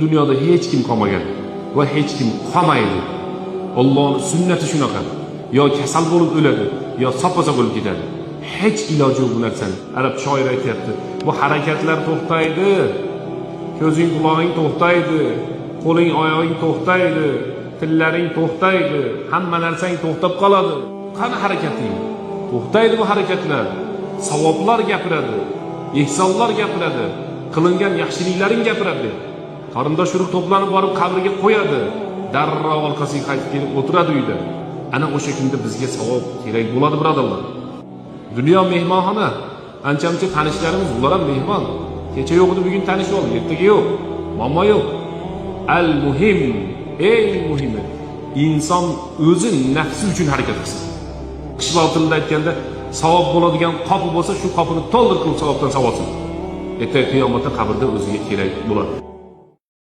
Dunyoda hech kim qolmagan va hech kim qolmaydi. Allohning sunnati shunaqa. Yo kasal bo'lib o'ladi, yo soppa-sog' o'lib ketadi. Hech iloji yo'q bu narsani. Arab shoiri aytyapti. Bu harakatlar to'xtaydi. Ko'zing, qulog'ing to'xtaydi, qo'ling, oyog'ing to'xtaydi, tillaring to'xtaydi, hamma narsang to'xtab qoladi. Qani harakating? To'xtaydi bu harakatlar. Savoblar gapiradi, ehsonlar gapiradi, qilingan yaxshiliklaring gapiradi. Qarindosh urug' to'planib borib qabrga qo'yadi. Darrov orqasiga qaytib kelib o'tiradi uyda. Ana o'sha kunda bizga savob kerak bo'ladi, birodarlar. Dunyo mehmonxona. Ancha-muncha tanishlarimiz, ular ham mehmon. Kecha yo'q edi, bugun tanishib oldik, ertaga yo'q. Muammo yo'q. Al muhim, eng muhimi, inson o'zi nafsi uchun harakat qilsin. Qishloq tilida aytganda, savob bo'ladigan qopi bo'lsa, shu qopini to'ldir qilib savobdan savolsin. Ertaga qiyomatda qabrda o'ziga kerak bo'ladi.